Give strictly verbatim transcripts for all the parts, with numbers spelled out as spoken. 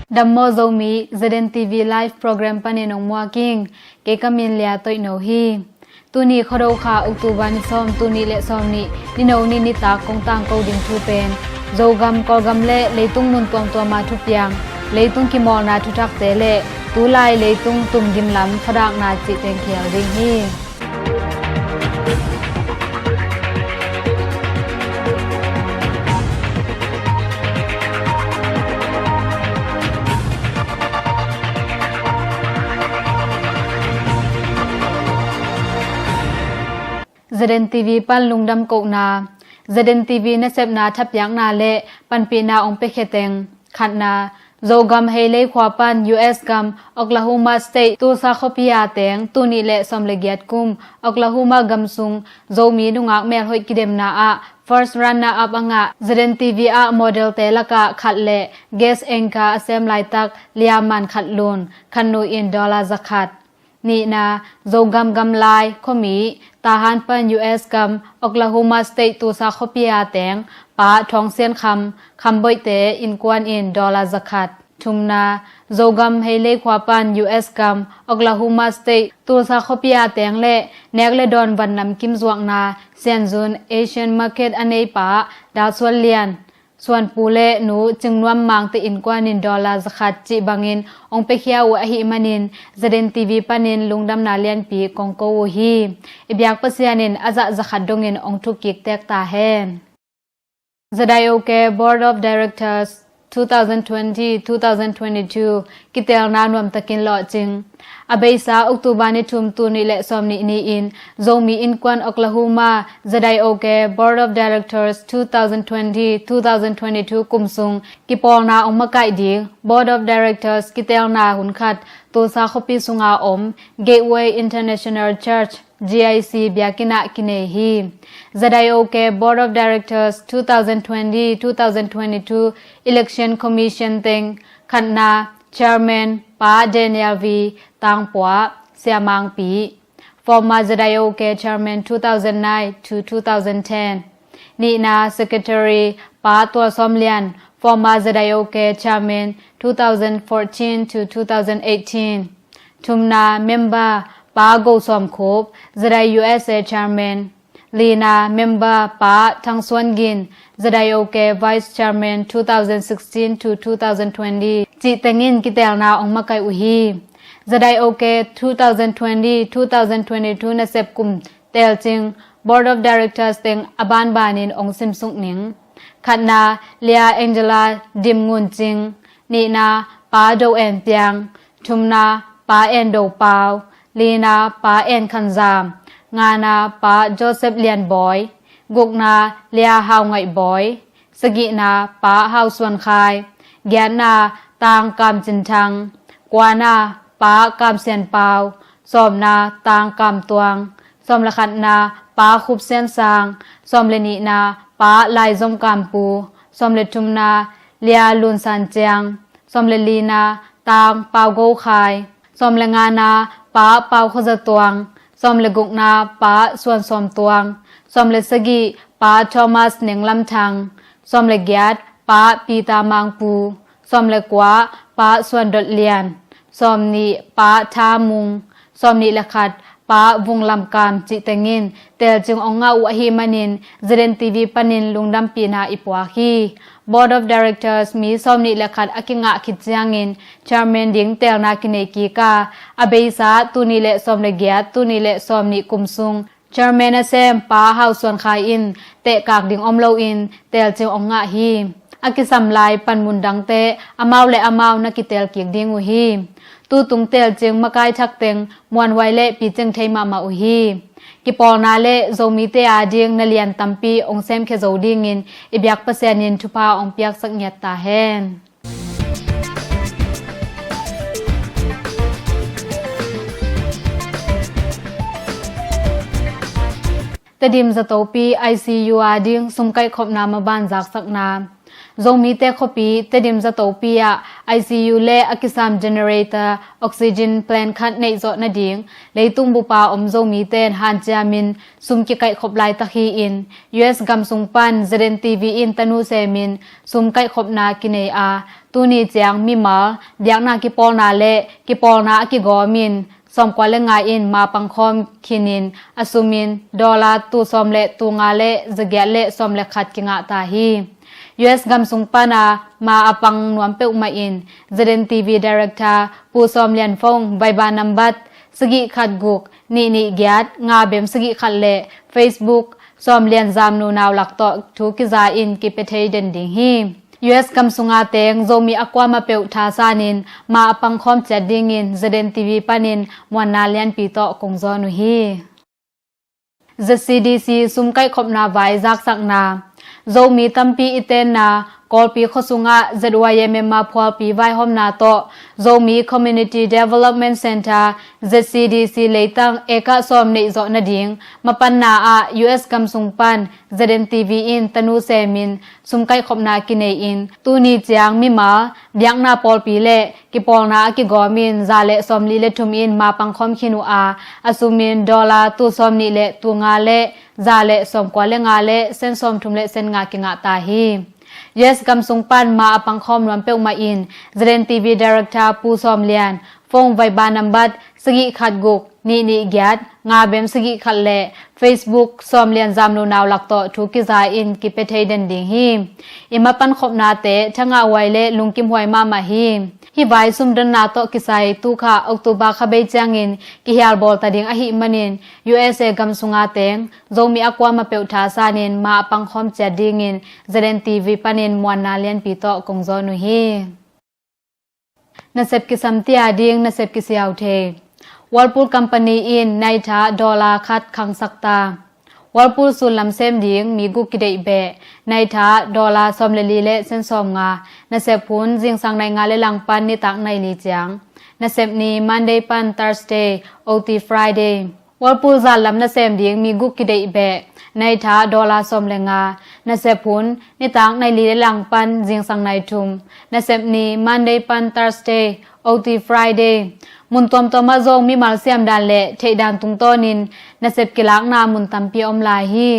Dam maw Zomi, Z N T V live program panin ong muak ing. Kei ka min Lia Toih No hi. Tuni Khuado kha October ni sawm, tul nih le sawm nih, ni no ni nitak kong tangko ding thu pen Zogam, Kawlgam le leitung mun tuamtuama thupiang, leitung kimawlna thuthakte le tulai leitung tumgim lam thadakna cih teng khial ding hi. Z N T V pan lungdam kohna. Z N T V nasepna thapiakna le panpihna ong piakhia teng. Khatna, Zogam Heilei khua pan U S gam Oklahoma State Tulsa khuapi a teng tul nih le sawm le giat kum Oklahoma gam sung Zomi nungak melhoih kidemna ah first runner up a ngah Z N T V ah model te lakah khat le guest anchor a sem laitak Lia Man Khat Lun Khat Nu in dollar zakhat. Nihna, Zogam gamlai khuami Tahan pan U S gam Oklahoma State Tulsa khuapi a teng Pa Thawng Sian Kham, Kham Boih te innkuan in dollar zakhat. Thumna, Zogam Heilei khua pan U S gam Oklahoma State Tulsa khuapi a teng le nek le dawn van namkim zuakna Sian Zun Asian Market a nei Pa Dal Suan Lian, Suan Pu le Nu Cing Nuam Mang te innkuan in dollar zakhat cih bangin ong piakhia uh ahih manin Z N T V panin lungdamna lianpi kong ko uh hi. I biak Pasian in a zah zakhat dongin ong thuk kik tek ta hen. Z I O K Board of Directors two thousand twenty, two thousand twenty-two kitelna nuamtakin lawhcing. A beisa October ni thum, tul nih le sawm nih ni-in Zomi Innkuan Oklahoma Z I O K Board of Directors two thousand twenty, two thousand twenty-two kum sung kipawlna ong makaih ding Board of Directors kitelna hun khat Tulsa khuapi sunga om Gateway International Church G I C biakinn ah kinei hi. Z I O K Board of Directors two thousand twenty, two thousand twenty-two Election Commission teng. Khatna, Chairman Pa Daniel V Tangpua, Sia Mangpi, former Z I O K Chairman two thousand nine to two thousand ten. Nihna, Secretary Pa Tual Sawm Lian, former Z I O K Chairman two thousand fourteen to two thousand eighteen. Thumna, member Pa Go Sawm Khup, Z I U S A Chairman. Lina, member Pa Thang Suan Gin, Z I O K Vice Chairman two thousand sixteen to two thousand twenty. Cih tengin kitelna ong makaih uh hi. Z I O K two thousand twenty, two thousand twenty-two nasep kum telcing Board of Directors teng a banbanin ong simsuk ning. Khatna, Lia Angela Dim Ngun Cing. Nihna, Pa Do En Piang. Thumna, Pa En Do Pau. Lina, Pa En Khan Zam. Ngana, Pa Joseph Lian Bawi. Gukna, Lia Hau Ngaih Bawi. Sagihna, Pa Hau Suan Khai. Giatna, Tang Kam Cin Thang. Kuana, Pa Kam Sian Pau. Sawmna, Tang Kam Tuang. Sawm le khatna, Pa Khup Sian Sang. Sawm le nihna, Pa Lai Zom Kam Pu. Sawm le thumna, Lia Lun San Ciang. Sawm le lina, Tang Pau Go Khai. Sawm le ngana, Pa Pau Khaw Za Tuang. Sawm le gukna, Pa Suan Sawm Tuang. Sawm le sagih, Pa Thomas Neng Lam Thang. Sawm le giat, Pa Peter Mang Pu. Sawm le kua, Pa Suan Dot Lian. Sawm nih, Pa Tha Mung. Sawm nih le khat, Pa Vung Lam Kam cih tengin telcing ong ngah uh ahih manin Z N T V panin lungdampihna i puak hi. Board of Directors mi sawm nih le khat a kingah khit ciangin Chairman ding telna kinei kik a, a beisa tul nih le sawm le giat, tul nih le sawm nih kum sung Chairman a sem Pa Hau Suan Khai in tehkak ding om loin telcing ong ngah hi. A kisam lai panmun dangte amau le amau na kitel kik ding uh hi. Tutung telcing makai thak teng muanhuai le picing thei mahmah uh hi. Kipawlna le Zomite ading na lian tampi ong semkhia zo dingin i biak Pasian in thupha ong piaksak ngiat ta hen. Tedim zatopi I C U ading sumkaihkhopna maban zaksakna. Zomite khuapi Tedim zatopi ah I C U le a kisam generator oxygen plant khat neih zawh nading leitung bupa om Zomite in hanciamin sum kikaihkhop laitak hi-in U S gamsung pan Z N T V in tanu semin sum kaihkhopna kinei a, tuni ciang mimal biakna kipawlna le kipawlna a kigawmin sawmkua le nga in ma pangkhawm khinin a sumin dollar tul sawm le tul nga le zagiat le sawm le khat kingah ta hi. U S gamsung pana ma a pang nuam peuhmah in Z N T V Director Pu Sawm Lian Fong Viber nambat sagih khat guk nih nih giat nga bem sagih khat le Facebook Sawm Lian Zamnu Nau lak tawh thu kiza in kipia thei den ding hi. U S gamsunga teng Zomi a kuama peuh thasanin ma a pangkhawm ciat dingin Z N T V panin muanna lianpi tawh kong zawn uh hi. Z C D C sum kaihkhopna vai zaksakna. Zomi tampi i tenna Kawlpi khuasungah Z Y M M a phualpi vaihawmna tawh Zomi Community Development Centre Z C D C leitang eka sawm neih zawh nading mapanna ah U S gamsung pan Z N T V in tanu semin sum kaihkhopna kinei in tuni ciang mimal biakna pawlpi le kipawlna a kigawmin za le sawmli le thum in ma pangkhawm khin uh a, a sumin dollar tul sawmnih le tul nga le za le sawmkua le nga le sen sawmthum le sen nga kingah ta hi. U S gamsung pan ma a pangkhawm nuam peuhmah in Z N T V Director Pu Sawm Lian Fong Viber nambat sagih khat guk nih nih giat nga bem sagih khat le Facebook Sawm Lian Zamnu Nau lak tawh thu kiza in kipia thei den ding hi. I mapan khopnate thangah huai le lungkim huai mahmah hi. Hih vai sumdonna tawh kisai tukha October kha bei ciangin kihial bawl ta ding ahih manin U S A gamsunga teng Zomi a kuama peuh thasanin ma a pangkhawm ciat dingin Z N T V panin muanna lianpi tawh kong zawn uh hi. Nasep kisam tia ding nasep kisiau thei. Whirlpool Company in naitha dollar khat khangsak ta. Whirlpool sullam sem ding mi guk kideih beh. Naitha dollar sawm le li le sen sawm nga. Nasep hun zingsang nai nga le langpan nitak nai li ciang. Nasep ni Monday pan Thursday, O T Friday. Whirlpool zallam nasem ding mi guk kideih beh. Naitha dollar sawm le nga. Nasep hun nitak nai li le langpan zingsang nai thum. Nasep ni Monday pan Thursday, O T Friday. Mun tuamtuamah zong mimal siamdan le theihdan tungtawnin nasep kilakna mun tampi om lai hi.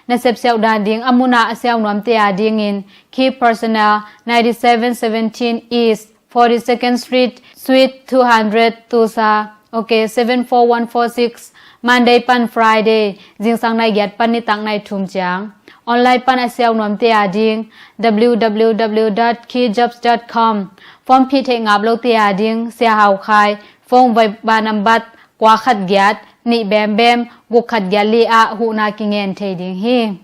Nasep siauhdan ding a munah a siau nuamte a dingin Key Personnel, ninety seven seventeen East forty-second Street, Suite two hundred, Tulsa, OK seven four one four six, Monday pan Friday, zingsang nai giat pan nitak nai thum ciang. Online pan a siau nuamte a ding, W W W dot key jobs dot com. Form phih theih ngap lote a ding, Sia Hau Khai, phone Viber nambat kua khat giat nih bem bem guk khat giat li ah huhna kingen thei ding hi.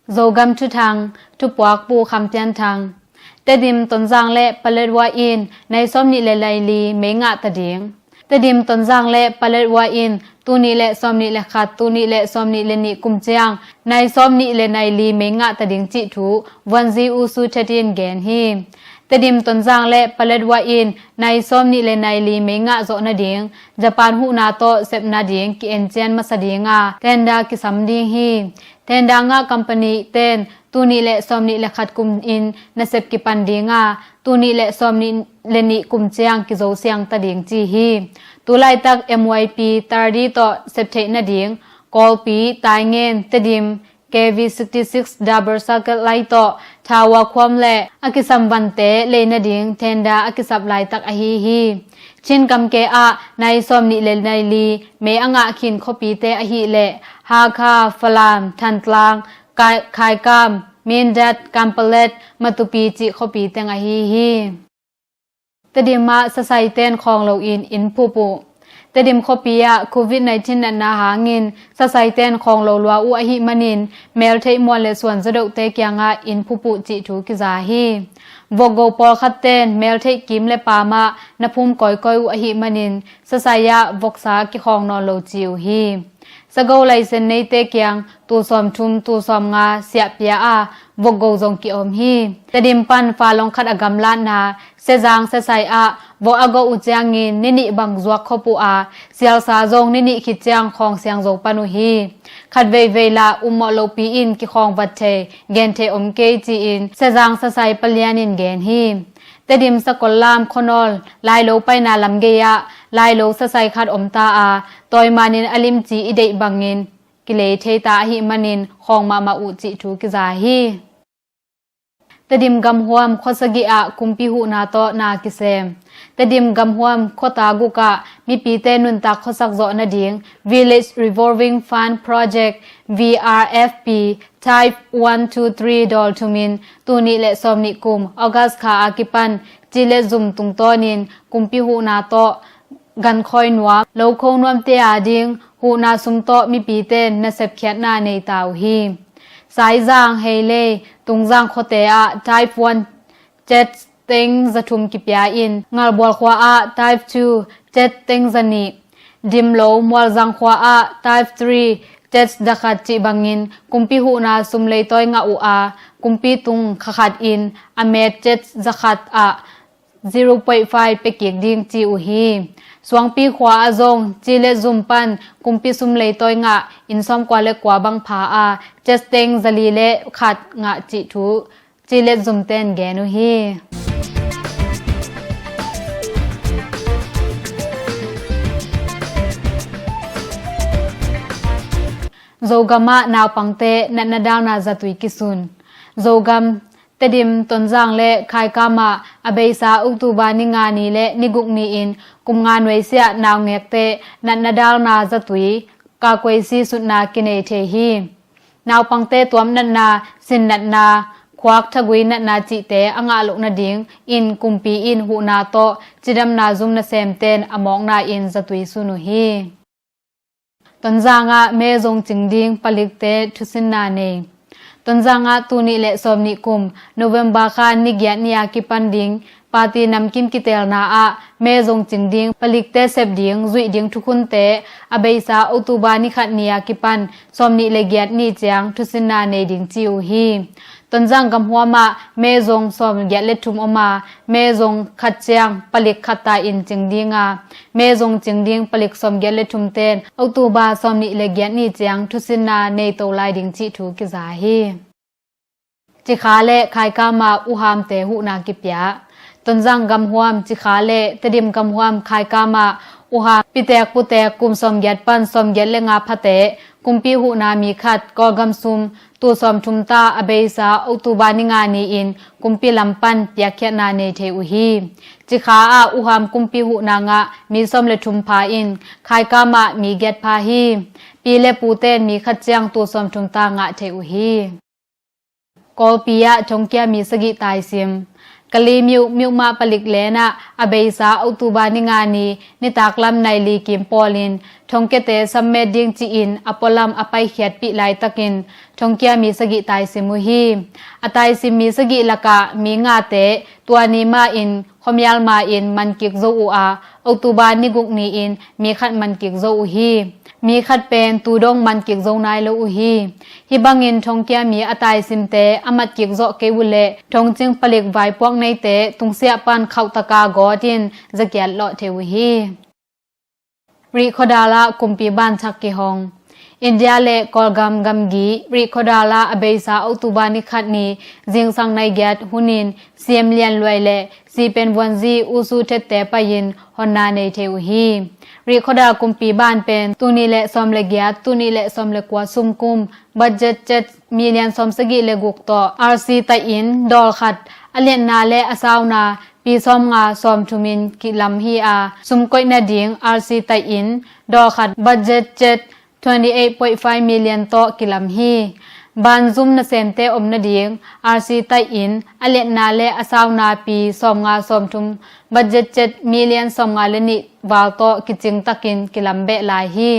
Zogam thuthang, thupuak Pu Kham Pian Thang. Tedim, Tonzang le Paletwa in nai sawm nih le nai li mei ngah ta ding. Tedim, Tonzang le Paletwa in tul nih le sawm nih le khat, tul nih le sawm nih le nih kum ciang nai sawm nih le nai li mei ngah ta ding cih thu vuanzi U Su Thet in gen hi. Tedim, Tonzang le Paletwa in nai sawm nih le nai li mei ngah zawh nading Japan huhna tawh sep nading ki-en cian masa ding a, tender kisam ding hi. Tender ngah company ten tul nih le sawm nih le khat kum in nasep kipan ding a, tul nih le sawm nih le nih kum ciang kizo siang ta ding ci hi. Tu laitak M Y P thirty tawh sep theih nading Kawlpi, Taingen, Tedim, K V sixty-six double circuit line tawh thawa khuam le a kisam vante lei nading tender a kisap laitak ahi hi. Chin gamke ah nai sawm nih le nai li mei a ngah khin khuapite ahih leh Hakha, Falam, Thantlang, Kai-, Khaikam, Mindat, Kanpalet, Matupi cih khuapi teng ahi hi. Tedim ah sasaiten khawng loin inn phup uh. Tedim khuapi ah Covid nineteen natna hangin sasaiten khawng lo lua uh ahih manin meltheih muan le suan zadohte kiangah inn phup uh cih thu kiza hi. Vokgo pawlkhatten meltheih kim le paam ah na phum kawikawi uh ahih manin sasai ah voksa kikhawng nawn lo ci uh hi. Sago laisen neite kiang tul sawmthum, tul sawmnga siahpia a, vokgo zong ki-om hi. Tedim pan Falong khat a gamlatna Sezang Sesai ah vok a gawh uh ciangin ni nih bang zuak khop uh a, sialsa zong ni nih khit ciang khawng siang zo pan uh hi. Khat veivei lah ummawh lopi in kikhawng vat thei, gen thei om kei ci-in Sezang Sesai palian in gen hi. Tedim Sakollam khuanawl Lailo paina lam gei ah Lailo sesai khat om ta a, tawimanin a limci i deih bangin kilei thei ta ahih manin khawng mahmah uh cih thu kiza hi. Tedim gamhuam khuasagih ah kumpi huhna tawh na kisem. Tedim gamhuam khuata guk ah mipite nuntak khuasak zawh nading Village Revolving Fund Project, V R F P, Type one two three dawl thumin tul nih le sawmnih kum August kha a kipan ci le zum tungtawnin kumpi huhna tawh gankhawi nuam, lokho nuamte a ding huhna sum tawh mipite nasepkhiatna nei ta uh hi. Saizang, Heilei, Tungzang khuate ah Type one cet teng za thum kipia in, Ngalbual khua ah Type two cet teng za nih, Dimlo, Mualzang khua ah Type three cet za khat cih bangin kumpi huhna sum leitawi ngah uh a, kumpi tung kha khat in a met cet za khat ah zero point five pia kik ding ci uh hi. Suangpi khua ah zong ci le zum pan kumpi sum leitawi ngah inn sawmkua le kua bang pha a, cet teng za li le khat ngah cih thu ci le zumten gen uh hi. Zogam ah naupangte natna dalna zatui kisun. Zogam, Tedim, Tonzang le Khaikam ah a beisa October ni nga ni le ni guk ni-in kum nga nuaisiah naungekte natna dalna zatui kakuaisi sutna kinei thei hi. Naupangte tuam natna, sin natna, khuak thagui natna cihte a ngah loh nading in kumpi in huhna tawh cidamna zum nasemten a mawkna in zatui sun uh hi. Tonzang ah me zong cing ding palikte thusinna nei. Tonzang ah tul nih le sawmnih kum November kha ni giat ni a kipan ding party namkim kitelna ah me zong cing ding palikte sep ding zuih ding thukhunte a beisa October ni khat ni a kipan sawmnih le giat ni ciang thusinna nei ding ci uh hi. Tonzang gamhuam ah me zong sawmgiat le thum om a, me zong khat ciang palik khat ta in cing ding a, me zong cing ding palik sawmgiat le thumten October sawmnih le giat ni ciang thusinna nei to lai ding cih thu kiza hi. Cikha le Khaikam ah uhamte huhna kipia. Tonzang gamhuam Cikha le Tedim gamhuam Khaikam ah uham pitek putek kum sawmgiat pan sawmgiat le nga phate kumpi huhna mi khat Kawlgam sum tul sawmthum ta a beisa October ni nga ni-in kumpi lam pan piakkhiatna nei thei uh hi. Cikha ah uham kumpi huhna ngah mi sawm le thum pha in Khaikam ah mi giat pha hi. Pi le puten mi khat ciang tul sawmthum ta ngah thei uh hi. Kawlpi ah thongkia mi sagih taisim. Kalaymyo, Myanmar palik len ah a beisa October ni nga ni nitaklam nai li kim pawlin thongkiate sammet ding ci-in a pualam a paikhiatpih laitakin thongkia mi sagih taisim uh hi. A taisim mi sagih lakah mi ngate tua ni mah in khuamial ma-in man kik zo uh a, October ni guk ni-in mi khat man kik zo uh hi. Mi khat pen tu dong man kik zo nai lo uh hi. Hih bangin thongkia mi a taisimte a mat kik zawh kei uh leh thongcing palik vaipuak neite tungsiah pan khauhtaka gawt in zakiat lawh thei uh hi. Rih khuadal ah kumpi ban thak kihong. India le Kawlgam gamgi Rih khuadal ah a beisa October ni khat ni zingsang nai giat hunin C M Lian Luai le C Pen Vuanzi U Su Thette pai-in honna nei thei uh hi. Rih khuadal kumpi ban pen tul nih le sawm le giat, tul nih le sawm le kua sum kum budget cet million sawmsagih le guk tawh R C tai-in dawl khat a liatna le a sauna pi sawmnga sawmthumin kilam hi a, sum koih nading R C tai-in dawl khat budget cet twenty eight point five million tawh kilam hi. Banzum nasemte om nading R C tai-in a liatna le a sauna pi sawmnga sawmthum budget cet million sawmnga le nih val tawh kicing takin kilam beh lai hi.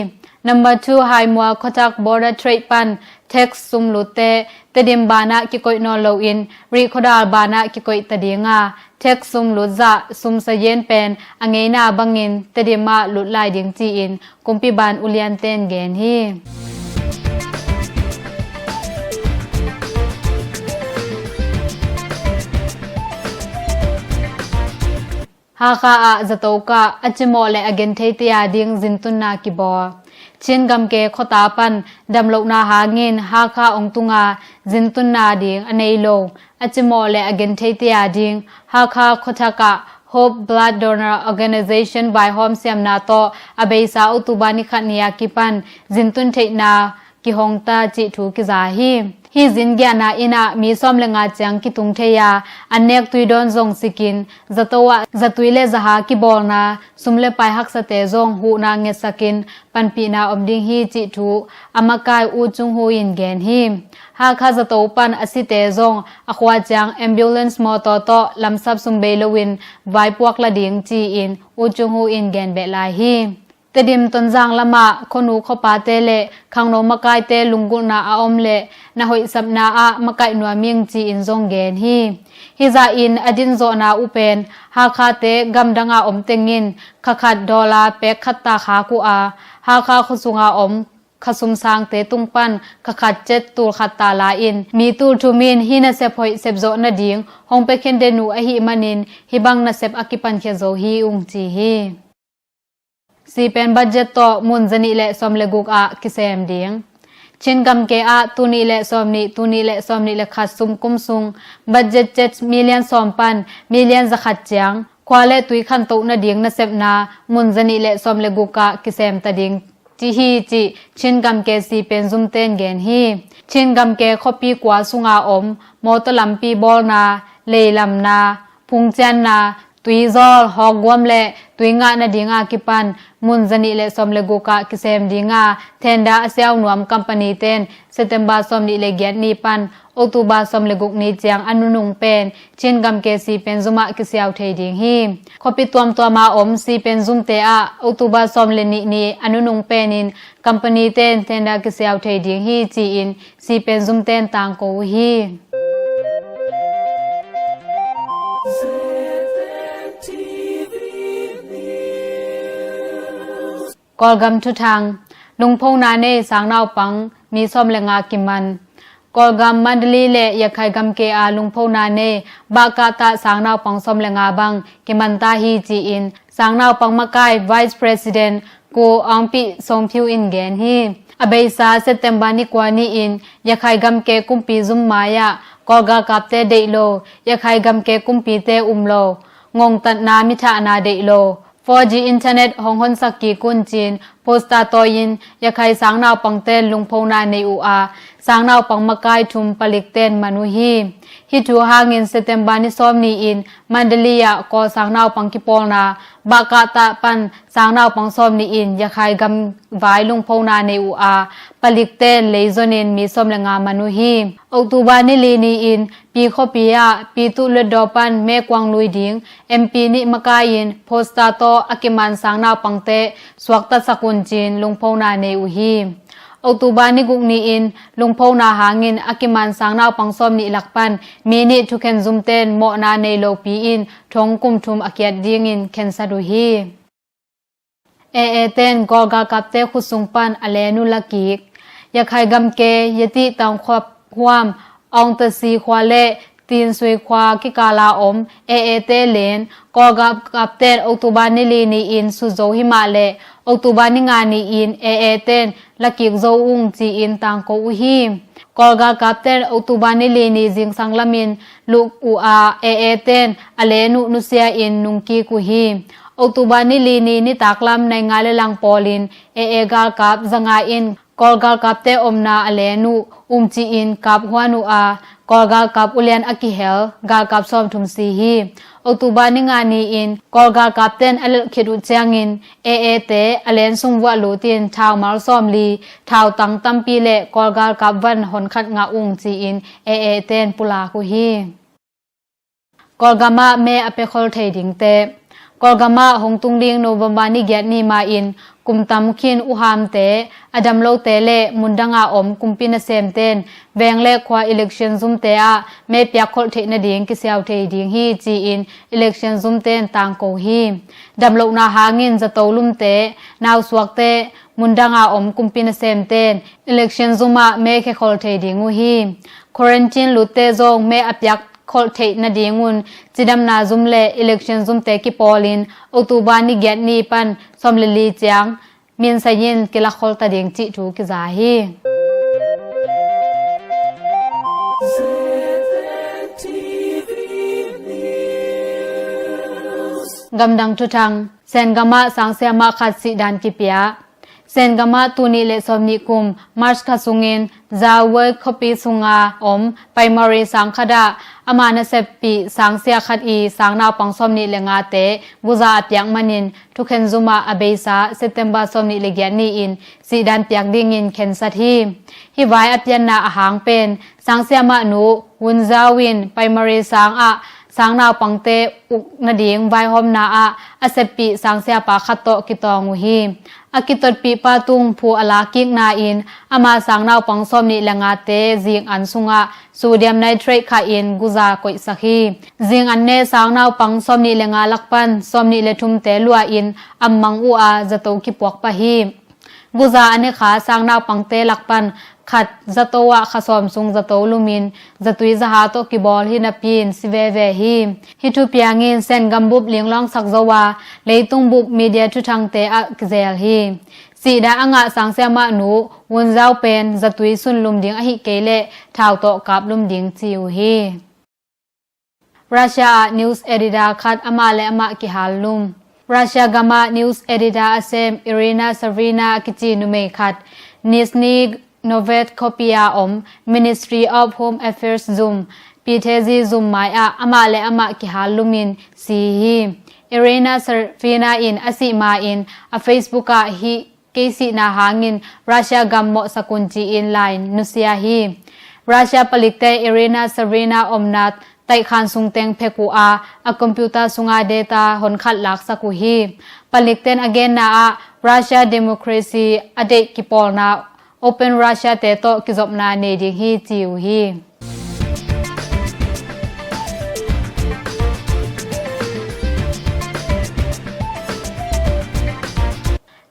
Number two, Haimual Khuathak Border Trade pan Tax sum lutte Tedim banah kikoih nawn loin Rihkhawdal banah kikoih ta dinga, tax sum lut zah sum sayen pen a ngeina bangin Tedim ah lut lai ding ci-in kumpi ban ulianten gen hi. Hakha ah zato kah a cimawh le a genthei te a ding zintunna kibawl. Chin gamke khuata pan damlohna hangin Hakha ong tunga zintunna ding a nei lo, a cimawh le a genthei te a ding Hakha khuathak ah Hope Blood Donor Organization vaihawm siamna tawh a beisa October ni khat ni a kipan zintun theihna kihong ta cih thu kiza hi. Hih zin giahna inn ah mi sawm le nga ciang kitung thei a, an nek tui dawn zong sikin, zato ah zatui le zaha kibawlna, sum le pai haksate zong huhna ngetsakin panpihna om ding hi cih thu a makai U Cung Hu in gen hi. Hakha zato pan a site zong a khua ciang ambulance mawtaw tawh lamsap sum bei loin vaipuak la ding ci-in U Cung Hu in gen beh lai hi. Tedim Tonzang lamah khuanu khuapate le khangno makaite lunggulhna a om le na hoihsapna ah makaih nuam ing ci-in zong gen hi. Hizah in a dinzawhna uh pen Hakhate gamdanga om tengin khakhat dollar pek khat ta khak uh a, Hakha khuasunga om khasum sangte tung pan khakhat cet tul khat ta la-in mi tul thum in hih nasep hoih sepzawh nading hong pia khen den uh ahih manin hih bang nasep a kipankhiat zo hi ung ci hi. Sipen budget tawh mun zanih le sawm le guk ah kisem ding. Chin gamke ah tunih le sawmnih, tunih le sawmnih le khat sum kum sung budget cet million sawm pan million zakhat ciang khua le tui khantoh nading nasepna mun zanih le sawm le guk ah kisem ta ding ci hi cih Chin gamke sipen zumten gen hi. Chin gamke khuapi kua sunga om mawtaw lampi bawlna, leilamna, phungcianna, tuizawl, hawkguam le tui ngah nadinga kipan mun zanih le sawm le guk ah kisem dinga tender a siau nuam company ten September sawmnih le giat ni pan October sawm le guk ni ciang a nunung pen Chin gamke sipen zum ah kisiau thei ding hi. Khuapi tuamtuama om sipen zumte ah October sawm le nih ni a nunung penin company ten tender kisiau thei ding hi ci-in sipen zumten tangko uh hi. Kawlgam thuthang. Lungphona nei sangnaupang mi sawm le nga kiman. Kawlgam, Mandalay le Yakhai gamke a lungphona nei bahkah tah sangnaupang sawm le nga bang kiman ta hi ci-in sangnaupang makai Vice President Pu Aung Pi Song Phiu in gen hi. A beisa September ni kua ni-in Yakhai gamke kumpi zum mai-ah Kawl galkapte deih lo, Yakhai gamke kumpite um lo, ngongtatna mithahna deih lo, four G internet hong honsak kik un ci-in poster tawi-in Yakhai sangnaupangte lungphona nei uh a, sangnaupang makai thum palikten man uh hi. Hih thu hangin September ni sawm ni-in Mandalay ah Kawl sangnaupang kipawlna bahkah tah pan sangnaupang sawm nih in Yakhai gam vai lungphona nei uh a, palikten leizonin mi sawm le nga man uh hi. October ni li ni-in Pi khuapi ah Pi Tuh Hluttaw pan Mae Kuang lui ding M P nih makai-in poster tawh a kiman sangnaupangte suaktasak un ci-in lungphona nei uh hi. October ni guk ni-in lungphona hangin a kiman sangnaupang sawm nih lak pan mi nih thukhen zumten mawhna nei lopi-in thong kum thum a kiat dingin khensat uh hi. A A ten Kawl galkapte khut sung pan a len uh la kik. Yakhai gamke Yatih Taung khuap huam Aung Tasi khua le Tin Sui khua kikala om A A te len Kawl galkapten October ni li ni-in sut zo himah le October ni nga ni-in A A ten la kik zo ung ci-in tangko uh hi. Kawl galkapten October ni li ni zingsang lamin luh uh a, A A ten a len uh nusia-in nungkik uh hi. October ni li ni nitaklam nai nga le lang pawlin A A galkap za nga in Kawl galkapte omna a len uh um ci-in kap huan uh a, Kawl galkap ulian a kihel galkap sawmthum si hi. October ni nga ni-in Kawl galkapten a lelh khit uh ciangin A A te a len sung vuah lutin thau mal sawmli, thautang tampi le Kawl galkap van honkhat ngah ung ci-in A A ten pulak uh hi. Kawlgam ah me a pia khol thei dingte. Kawlgam ah hong tung ding November ni giat ni ma-in Kum tam khin uhamte, a dam lote le mundanga om kumpi nasemten veng le khua election zumte ah me piak kholh theih nading kisiau thei ding hi ci-in election zumten tangko hi. Damlohna hangin zato lumte, nausuakte, mundanga om kumpi nasemten election zumah me khekhol thei ding uh hi. Quarantine lutte zong me a piak kholh theih nadingun cidamna zum le election zumte kipawlin October ni giat ni pan sawm le li ciang minsai in kilakkhol ta ding cih thu kiza hi. Gamdang thuthang. Sengamah sangsiamah khat sihdan kipia. Sengamah tunih le sawmnih kum March kha sungin Zawai khuapi sunga om primary sang khat ah ama naseppih sangsia khat i sangnaupang sawmnih le ngate guza a piak manin thukhen zumah a beisa September sawmnih le giat ni-in sihdan piak dingin khensat hi. Hih vai a pianna a hang pen sangsiamah nu Wunzau in primary sang ah sangnaupangte uk nading vaihawmna ah a seppih sangsiapa khat tawh kitawng uh hi. A kitotpihpa tung phu a lakikna in ama sangnaupang sawmnih le ngate zing an sungah sodium nitrate khahin guza koihsak hi. Zing an ne sangnaupang sawmnih le nga lak pan sawmnih le thumte luahin ammang uh a zato kipuak pah hi. Guza a nekha sangnaupangte lak pan khat zato ah kha sawm sung zato lumin zatui zaha tawh kibawl hi napi-in si veve hi. Hih thupiangin Sengam bup linglawngsak zo a leitung bup media thuthangte ah kizel hi. Sihdan a ngah sangsiamah nu Wunzau pen zatui sunlum ding ahih kei leh thau tawh kaplum ding ci uh hi. Russia ah news editor khat amah le amah kihal lum. Russia gamah news editor a sem Irina Savrina a kici numei khat Nizhny Novhorod khuapi a om Ministry of Home Affairs zum, pithezi zum mai ah amah le amah kihal lumin si hi. Irina Savrina in a sih ma-in a Facebook ah hih kei sihna hangin Russia gam mawhsak un ci-in lai nusia hi. Russia palikte Irina Savrina omna taihkhan sungteng phek uh a, a computer sunga data honkhat laksak uh hi. Palikten a genna ah Russia democracy a deih kipawlna Open Russia te tawh kizopna nei ding hi ci uh hi.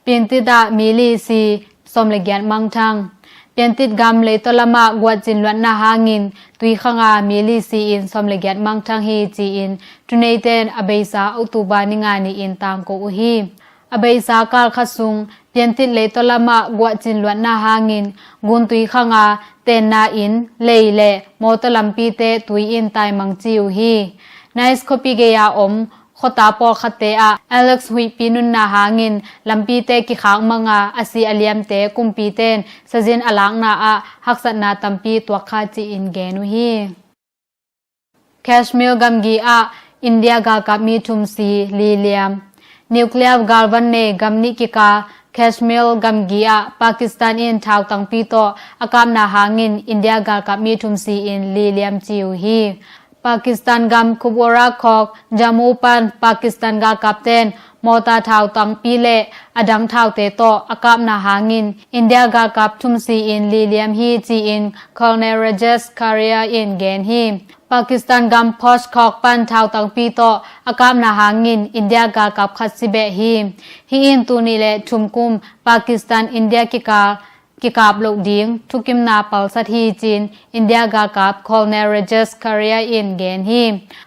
Piantit ah mi li si, sawm le giat mangthang. Piantit gam leitaw lamah guahcin luatna hangin tuikhanga mi li si-in sawm le giat mangthang hi ci-in thuneiten a beisa October ni nga ni-in tangko uh hi. A beisa kal khat sung Piantit leitaw lamah guahcin luatna hangin gun tuikhanga tenna inn, lei le mawtaw lampite tui in taimang ci uh hi. Nice khuapi gei-a om khuata pawlkhatte ah Alex huihpi nunna hangin lampite kikhak manga a si a liamte kumpiten sazin a lakna ah haksatna tampi tuak kha ci-in gen uh hi. Kashmir gamgi ah India galkap mi thum si, li liam. Nuclear galvan nei gam nih kikal Kashmir gamgi ah Pakistan in thautangpi tawh a kapna hangin India galkap mi thum si-in li liam ci uh hi. Pakistan gam Kupwara khawk Jammu pan Pakistan galkapten mawta thautangpi le a dang thaute tawh a kapna hangin India galkap thum si-in li liam hi ci-in Colonel Rajesh Karia in gen hi. Pakistan gam Posh khawk pan thautangpi tawh a kapna hangin India galkap khat si beh hi. Hih in tul nih le thum kum Pakistan India kikal kikap loh ding thukimna palsat hi ci-in India galkap Colonel Rajesh Karia in gen hi.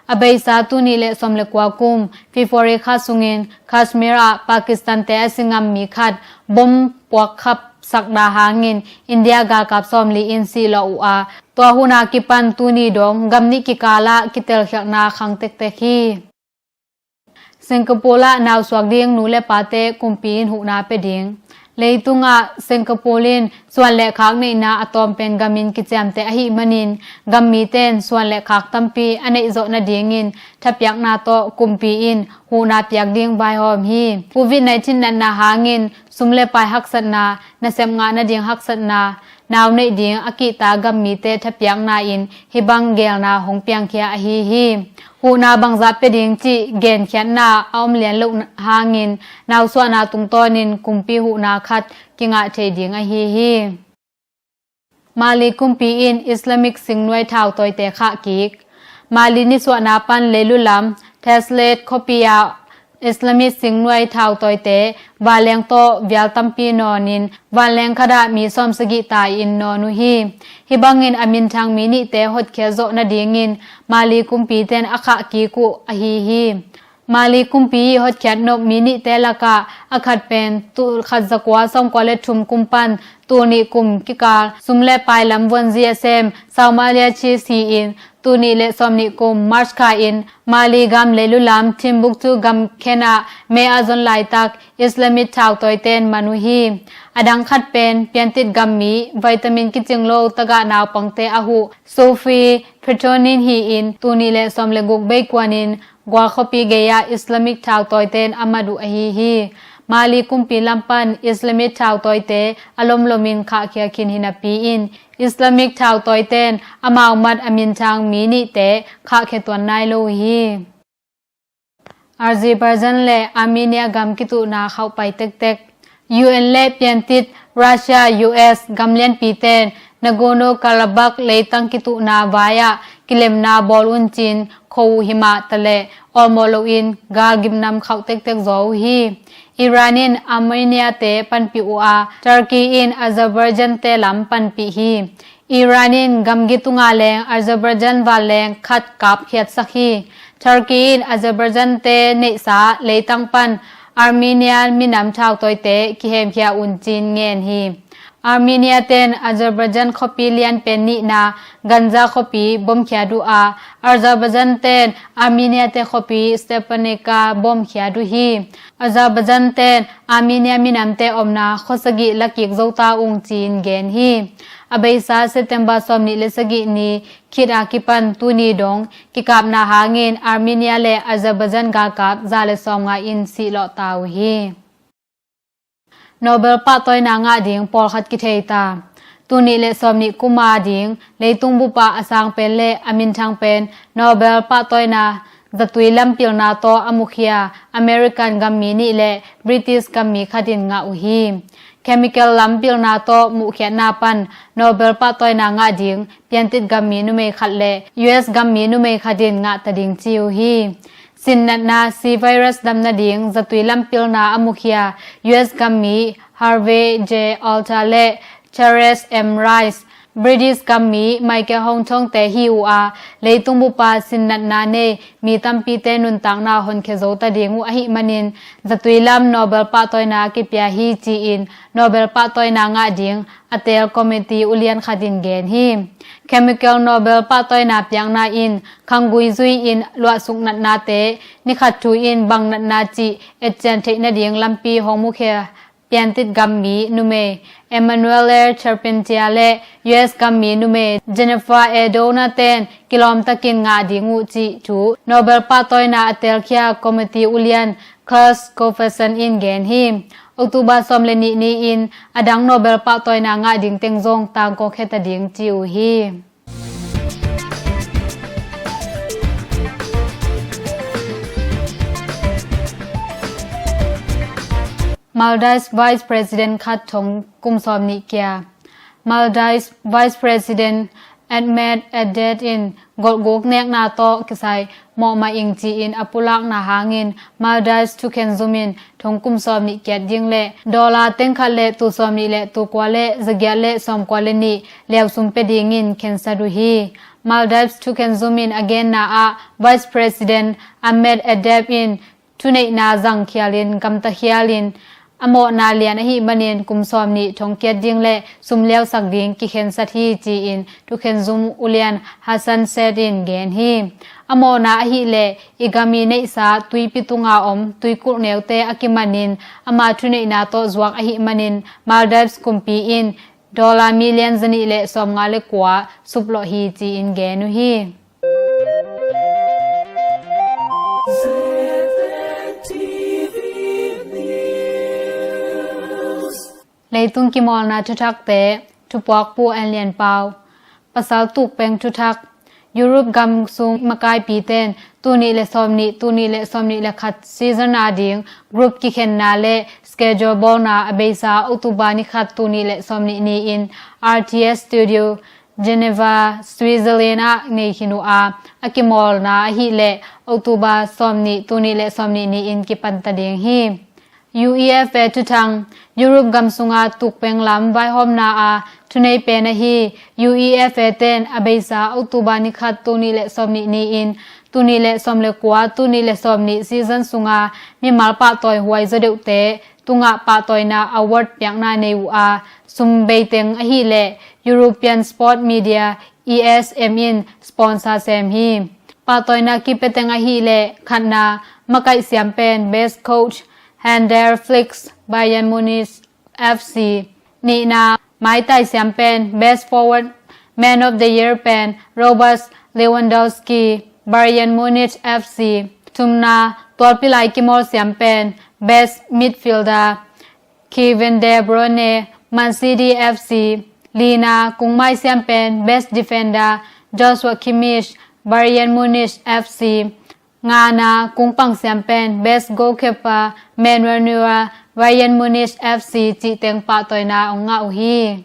A beisa tul nih le sawm le kua kum February kha sungin Kashmir ah Pakistan te a si ngam mi khat bom puakkhap sakna hangin India galkap sawmli in sihlawh uh a, tua hun a kipan tuni dong gam nih kikal ah kitelkhialhna khang tektek hi. Singapore ah nausuak ding nu le pate kumpi in huhna pia ding. Leitungah Singapore in suan le khak neihna a tawmpen gamin kiciamteh ahih manin gam mite in suan le khak tampi a neih zawh nadingin thapiakna tawh kumpi in huhna piak ding vaihawm hi. Covid nineteen natna hangin sum le pai haksatna, nasep ngah nading haksatna, nau neih ding a kihta gam mite thapiakna in hih bang geelna hong piangkhia ahi hi. Huhna bangzah pia ding cih genkhiatna a om lian loh hangin nausuahna tungtawnin kumpi huhna khat kingah thei ding ahi hi. Mali kumpi in Islamic singnuai thautawite khah kik. Mali nisuahna pan leilu lam Tezlit khuapi ah Islamic singnuai thautawite vanleng tawh vial tampi nawnin vanleng khatah mi sawmsagih tai-in nawn uh hi. Hih bangin a minthang mi nihte hotkhiat zawh nadingin Mali kumpite'n a khah kik uh ahi hi. Mali kumpi ih hotkhiat nop mi nihte lakah a khat pen tul khat zakua sawmkua le thum kum pan tul nih kum kikal sum le pai lam vuanzi a sem Somalia Cheese hi-in tul nih le sawmnih kum March kha in Mali gam leilu lam Timbuktu gam khen ah mei a zon laitak Islamic thautawite'n man uh hi. A dang khat pen piantit gam mi vitamin kicing lo tagah naupangte a huh Sufi Pretonin hi-in tul nih le sawm le guk bei kuanin Gual khuapi gei-ah Islamic thautawite'n a mat uh ahi hi. Mali kumpi lam pan Islamic thautawite a lomlomin khahkhia khin hi napi-in Islamic thautawite'n amau mat a minthang mi nihte khahkhia tuan nai lo uh hi. Azerbaijan le Armenia gam kituhna khauhpai tektek. U N le piantit Russia, U S gam lianpite'n Nagorno-Karabakh leitang kituhna vai-ah kilemna bawl un ci-in kho uh himah taleh awlmawh loin gal gimnam khauh tektek zaw uh hi. Iran in Armenia-te panpih uh a, Turkey in Azerbaijan-te lam panpih hi. Iran in gamgi tungah leng Azerbaijan vanleng khat kapkhiatsak hi. Turkey in Azerbaijan-te neihsa leitang pan Armenia minam thautawite kihemkhia un ci-in ngen hi. Armenia-te'n Azerbaijan khuapi lian pen nihna Ganja khuapi bomkhiat uh a, Azerbaijan-te'n Armenia-te khuapi Stepanakert bomkhiat uh hi. Azerbaijan-te'n Armenia minamte omna khuasagih lakik zo ta ung ci-in gen hi. A beisa September sawmnih le sagih ni khit a kipan tuni dong kikapna hangin Armenia le Azerbaijan galkap za le sawmnga in sihlawh ta uh hi. Nobel pahtawina ngah ding pawlkhat kithei ta. Tuni le sawmnih kum a ding leitung bup ah a sang pen le a minthang pen Nobel pahtawina zatui lam pilna tawh a mukhia American gammi nih le British gammi khat in ngah uh hi. Chemical lam pilna tawh muhkhiatna pan Nobel pahtawina ngah ding piantit gammi numei khat le U S gammi numei khat in ngah ta ding ci uh hi. Sinnatna C virus dam nading zatui lam pilna a mukhia U S gammi Harvey J Alter le Charles M Rice, British gammi Michael Houghton-te hi uh a, leitung bup a sinnatna nei mi tampite nuntakna honkhia zo ta ding uh ahih manin zatui lam Nobel pahtawina kipia hi ci-in Nobel pahtawina ngah ding a teel committee ulian khat in gen hi. Chemical Nobel pahtawina piakna in khanggui zui-in luahsuk natnate ni khat thu in bang natna cih etcian theih nading lampi hong mukhia piantit gammi numei Emmanuelle Charpentier le U S gammi numei Jennifer A. Doudna-te'n kilawmtakin ngah ding uh cih thu Nobel pahtawina a teelkhia committee ulian Klaus Goergen in gen hi. October sawm le nih ni-in a dang Nobel pahtawina ngah ding teng zong tangko kheta ding ci uh hi. Maldives Vice President khat thong kum sawm nih kia. Maldives Vice President Ahmed Abed in golhguk nekna tawh kisai mawhmah ing ci-in a pulakna hangin Maldives thukhen zum in thong kum sawm nih kiat ding le dollar teng khat le tul sawm nih le tul kua le zagiat le sawm kua le nih leusum pia dingin khensat uh hi. Maldives thukhen zum in a genna ah Vice President Ahmed Abed in thuneihna zang khialin gamta khialin a mawhna lian ahih manin kum sawm nih thong kiat ding le sum leusak ding kikhensat hi ci-in thukhen zum ulian Hassan Said in gen hi. A mawhna ahih leh i gam i neihsa tuipi tunga om tuikulh neute a kimanin ama thuneihna tawh zuak ahih manin Maldives kumpi in dollar million zanih le sawmnga le kua suplawh hi ci-in gen uh hi. Leitung kimawlna thuthakte, thupuakpu Anlian Pau. Pasal tukpeng thuthak. Europe gam sung makaipite'n tul nih le sawmnih, tul nih le sawmnih le khat season a ding group kikhenna le schedule bawlna a beisa October ni khat tul nih le sawmnih ni-in R T S Studio Geneva, Switzerland ah nei khin uh a, a kimawlna ahih leh October sawmnih, tul nih le sawmnih ni-in kipanta ding hi. UEFA thuthang. Europe gam sunga tukpeng lam vaihawmna a thunei pen ahi UEFA te'n a beisa October ni khat, tul nih le sawmnih ni-in tul nih le sawm le kua, tul nih le sawmnih season sunga mimal pahtawi huai zaw deuhte tungah pahtawina award piakna nei uh a, sum beiteng ahih leh European Sport Media, E S M, in sponsor sem hi. Pahtawina kipia teng ahih leh khatna, makaih siam pen Best Coach, Handel Flick, Bayern Munich F C. Nihna, maitai siam pen Best Forward, Man of the Year pen Robert Lewandowski, Bayern Munich F C. Thumna, tualpi lai kimawl siam pen Best Midfielder, Kevin De Bruyne, Man City F C. Lina, kungmai siam pen Best Defender, Joshua Kimmich, Bayern Munich F C. Ngana, kungpang siam pen Best Goalkeeper, Manuel Neuer, Bayern Munich F C cih teng pahtawina hong ngah uh hi.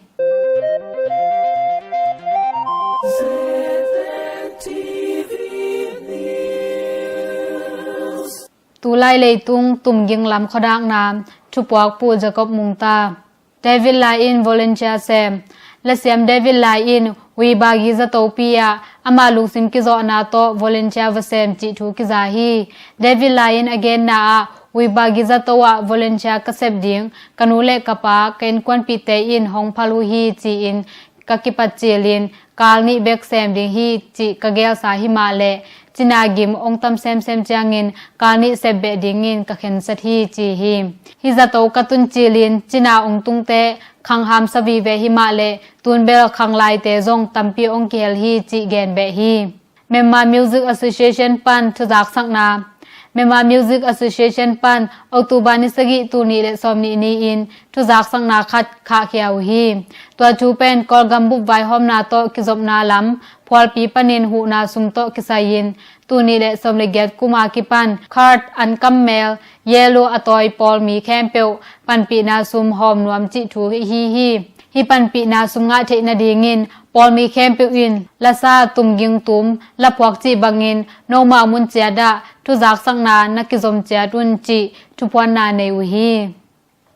Tulai leitung tumging lam khuadakna, thupuakpu Jacob Mungta. David Lai in volunteer sem. Lasiam David Lai in Wibagi zatopi ah ama lungsim kizawhna tawh volunteer va sem cih thu kiza hi. David Lai in a genna ah, Wibagi zato ah volunteer ka sep ding, ka nu le ka pa, ka innkuanpihte in hong phal uh hi ci-in ka kipat cilin kal nih bek sem ding hi cih ka gelsa hi mah leh, cina gim hong tam semsem ciangin kal nih sep beh dingin ka khensat hi ci hi. Hih zato ka tun cilin cina hong tungte khang hamsa vive hi mah leh, tun bel khang laite zong tampi hong kihel hi cih gen beh hi. Myanmar Music Association pan thuzaksakna. Myanmar Music Association pan October ni sagih, tul nih le sawmnih ni-in thuzaksakna khat khahkhia uh hi. Tua thu pen Kawlgam bup vaihawmna tawh kizopna lam phualpi panin huhna sum tawh kisai-in, tul nih le sawm le giat kum a kipan card, an kammel, yellow a tawi pawlmi khempeuh panpihna sum hawm nuam cih thu hi hi. Hih panpihna sum ngah theih nadingin pawlmi khempeuh in lasa tumging tum, laphuak cih bangin nomau mun ciat ah thuzaksakna na kizom ciat un cih thuphuanna nei uh hi.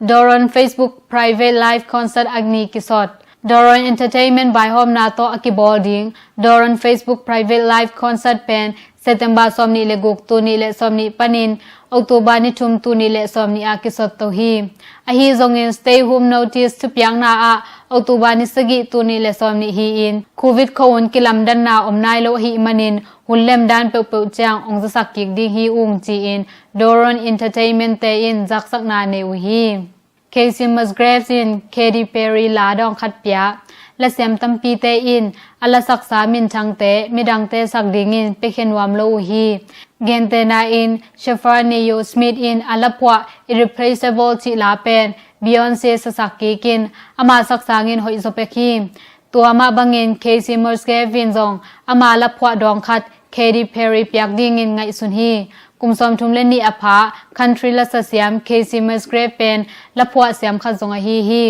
Doron Facebook Private Live Concert a ni kisot. Doron Entertainment vaihawmna tawh a kibawl ding Doron Facebook Private Live Concert pen September sawmnih le guk, tul nih le sawmnih panin October ni thum, tul nih le sawmnih ah kisot to hi. Ahi zongin stay home notice thupiakna ah October ni sagih, tul nih le sawmnih hi-in, Covid khuahun kilamdanna om nai lo ahih manin, hun lemdan peuhpeuh ciang hong zasak kik ding hi ung ci-in Doron Entertainment te in zaksakna nei uh hi. Kacey Musgraves in Katy Perry la dawng khat pia. Lasiam tampite in a lasaksa minthangte midangte sak dingin piakhia nuam lo uh hi. Gentehna in Shabba Ne Yo Smith in a laphuah Irreplaceable cih la pen Beyonce sasak kik in ama sak sangin hoih zaw pek hi. Tua mah bangin Kacey Musgraves in zong ama laphuah dawng khat Katy Perry piak dingin ngaihsun hi. Kum sawmthum le nih a pha country lasa siam Kacey Musgraves pen laphuah siam khat zong ahi hi.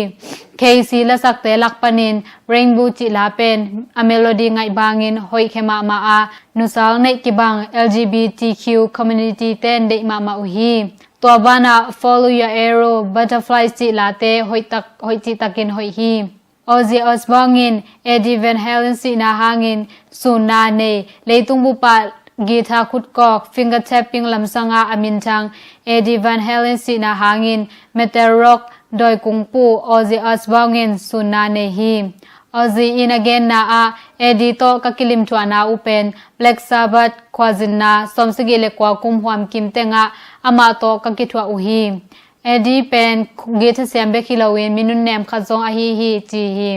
Kacey lasakte lak panin Rainbow cih la pen a melody ngaih bangin hoihkhia mahmah a, nusal neih kibang L G B T Q community ten deih mahmah uh hi. Tua banah Follow Your Arrow, Butterflies cih late hoih tak, hoih cihtakin hoih hi. Ozzy Osbourne in Eddie Van Halen sihna hangin sunna nei, leitung bup ah guitar khutkawk, finger tapping lamsanga a minthang Eddie Van Halen sihna hangin metal rock dawikungpu Ozzy Osbourne in sunna nei hi. Ozzy in a genna ah, Eddie tawh ka kilimthuahna uh pen Black Sabbath khuazinna sawmsagih le kua kum huamkim tengah amah tawh ka kithuah uh hi. Eddie pen guitar siam bek hi loin mi nunnem khat zong ahi hi ci hi.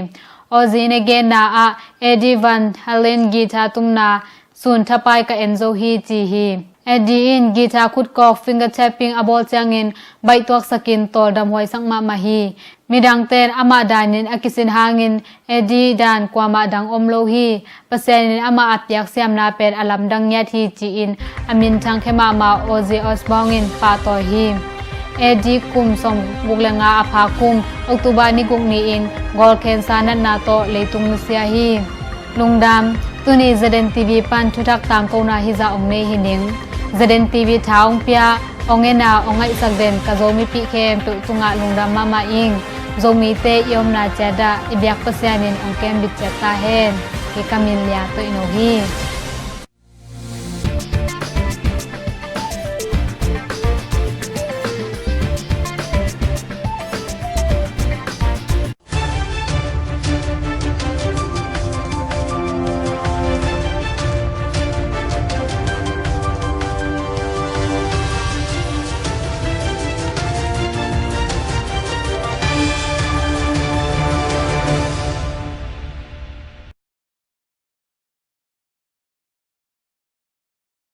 Ozzy in a genna ah, Eddie Van Halen guitar tumna sun thapai ka en zo hi ci hi. Eddie in guitar khutkawk finger tapping a bawl ciangin baihtuaksakin tawldam huaisak mahmah hi. Midangte in amah danin a kisin hangin Eddie dan kuamah dang om lo hi. Pasian in amah a piak siamna pen a lamdang ngiat hi ci-in a minthang khia mahmah Ozzy Osbourne in pahtawi hi. Eddie kum sawmguk le nga a pha kum October ni guk ni-in gawlkhensa natna tawh leitung nusia hi. Lungdam. Tuni Zaden T V pan thuthak tangkona hizah hong nei hi ning. Zaden T V tha hong pia, hong en a, hong ngaihsak den ka Zomipih khempeuh tungah lungdam mahmah ing. Zomite i omna ciat ah i biak Pasian in hong kembit ciat ta hen. Kei ka min Lia Toih No hi.